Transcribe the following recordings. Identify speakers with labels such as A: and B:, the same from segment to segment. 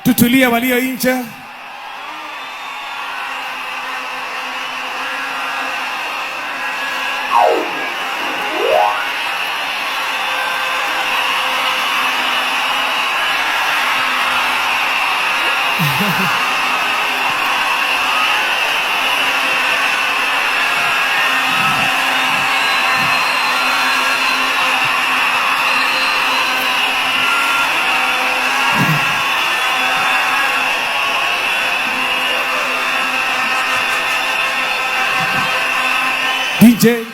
A: Tutulie walio nje. DJ.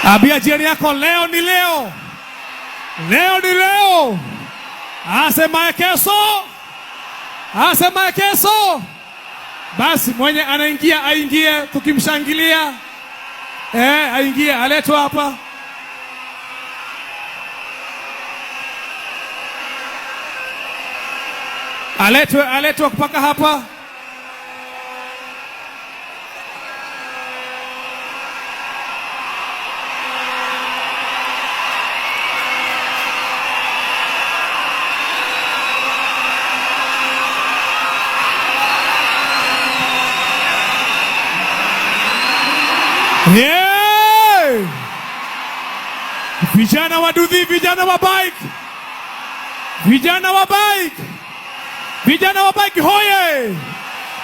A: Ambia jirani yako, leo ni leo, leo ni leo. Asemaye kesho, asemaye kesho. Basi mwenye anaingia aingie, tukimshangilia. Aingie, aletwe hapa. Aletwe, aletwe mpaka hapa. Yeah! Vijana wa nduthi, vijana wa bike, vijana wa bike, vijana wa bike hoye!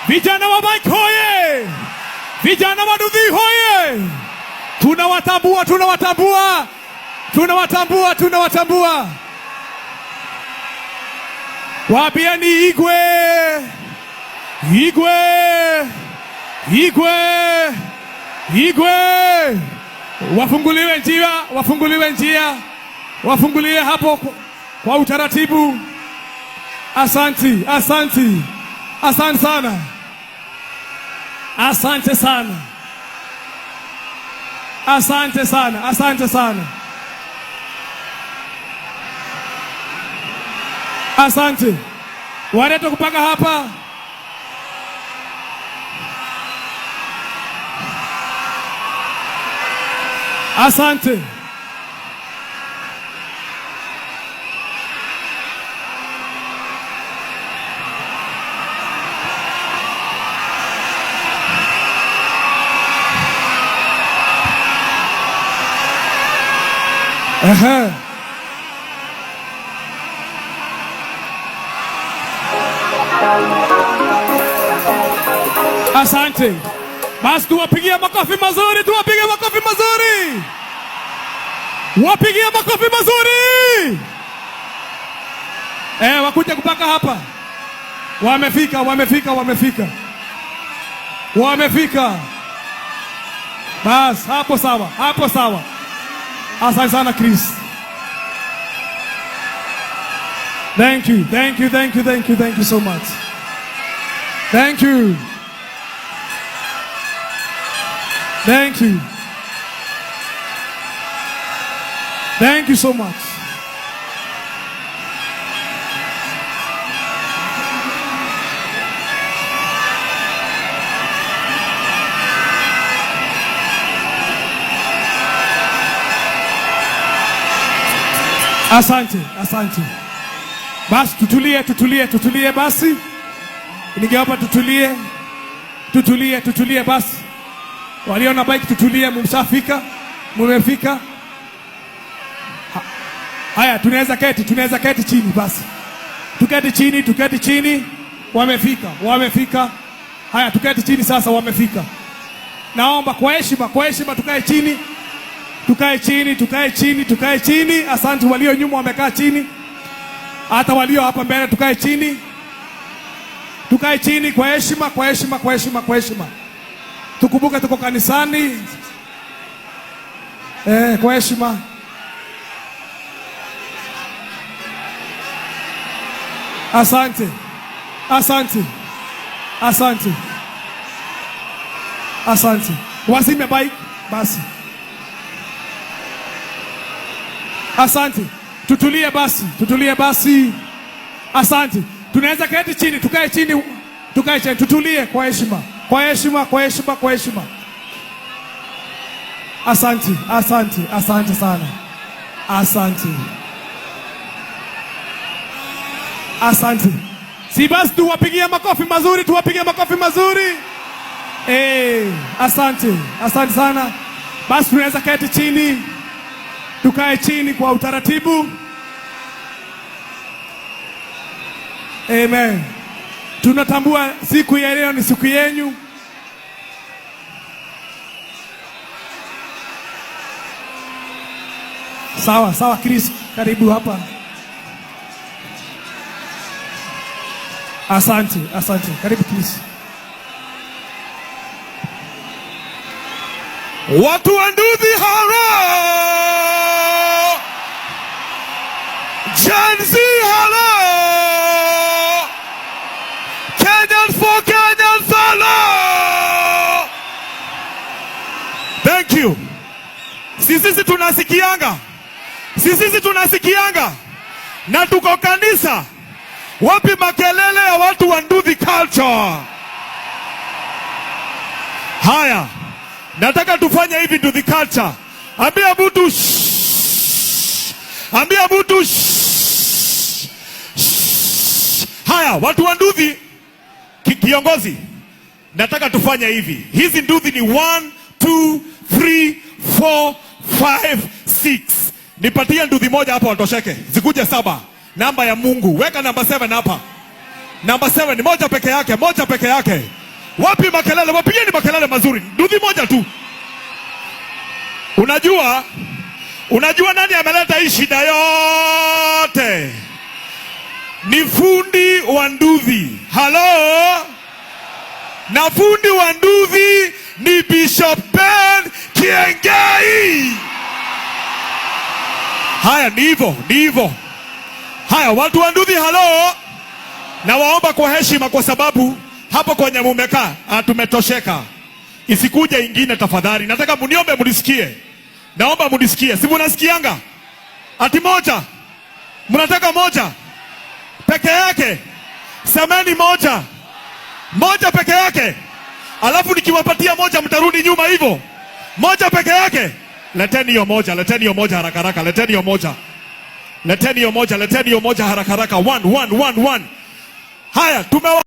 A: Vijana wa bike hoye! Vijana wa nduthi hoye! Tunawatambua, tunawatambua, tunawatambua, tunawatambua. Waambieni Igwe, Igwe, Igwe, Igwe! Wafunguliwe njia, wafunguliwe njia, wafunguliwe hapo kwa utaratibu. Asanti, asanti, asante sana, asante sana, asante sana, asante sana, asante. Waletwe kupaka hapa. Asante. Ehe. Asante. Basi tuwapigie makofi mazuri, tuwapigie makofi mazuri, wapigie makofi mazuri. Wakuja kupaka hapa. Wamefika, wamefika, wamefika, wamefika. Bas, hapo sawa, hapo sawa. Asante sana, Chris. Thank you, thank you, thank you, thank you, thank you so much. Thank you. Thank you. Thank you so much. Asante, asante. Basi tutulie, tutulie, tutulie basi. Ningeomba tutulie, tutulie, tutulie basi. Walio na bike tutulie, mumshafika, mumefika. Haya, tunaweza keti chini basi. Tuketi chini, tuketi chini. Wamefika, wamefika. Haya, tuketi chini sasa, wamefika. Naomba kwa heshima tukae chini. Tukae chini, tukae chini, tukae chini. Asante walio nyuma wamekaa chini. Hata walio hapa mbele tukae chini. Tukae chini kwa heshima, kwa heshima, kwa heshima, kwa heshima. Tukumbuke tuko kanisani. Kwa heshima. Asante. Asante. Asante. Asante. Wazime bike basi. Asante. Tutulie basi, tutulie basi. Asante. Tunaweza keti chini, tukae chini, tukae chini, tutulie kwa heshima, kwa heshima, kwa heshima, kwa heshima. Asante, asante, asante sana. Asante. Asante. Si basi tuwapigie makofi mazuri, tuwapigie makofi mazuri. Asante, asante sana. Basi tunaweza keti chini, tukae chini kwa utaratibu. Amen. Tunatambua siku ya leo ni siku yenyu. Sawa, sawa Chris, karibu hapa. Asante, asante. Karibu Chris.
B: Watu wa Nduthi halo! Gen Z halo! Kenyans for Kenyans halo! Thank you. Sisi tunasikianga, sisi tunasikianga na tuko kanisa. Wapi makelele ya watu wa Nduthi culture? Haya, nataka tufanye hivi Nduthi culture. Ambia mtu shh. Ambia mtu shh. Shh. Haya, watu wa Nduthi, kiongozi, nataka tufanye hivi. Hizi Nduthi ni 1 2 3 4 5 6. Nipatie Nduthi moja hapa watosheke. Zikuje 7. Namba ya Mungu. Weka namba 7 hapa. Namba 7 moja peke yake, moja peke yake. Wapi makelele? Wapigeni makelele mazuri. Nduthi moja tu. Unajua nani ameleta hii shida yote? Ni fundi wa Nduthi. Halo? Na fundi wa Nduthi ni Bishop Ben Kiengei. Haya, ni hivyo, ni hivyo. Haya, watu wa Nduthi, halo? Na waomba kwa heshima kwa sababu hapo kwenye mumekaa tumetosheka. Isikuje ingine tafadhali. Nataka muniombe munisikie. Naomba munisikie. Si munasikianga? Ati moja. Mnataka moja peke yake? Semeni moja. Moja peke yake. Alafu nikiwapatia moja mtarudi nyuma hivyo. Moja peke yake. Leteni hiyo moja, leteni hiyo moja haraka haraka, leteni hiyo moja. Leteni hiyo moja, leteni hiyo moja haraka haraka. 1 1 1 1. Haya, tumewa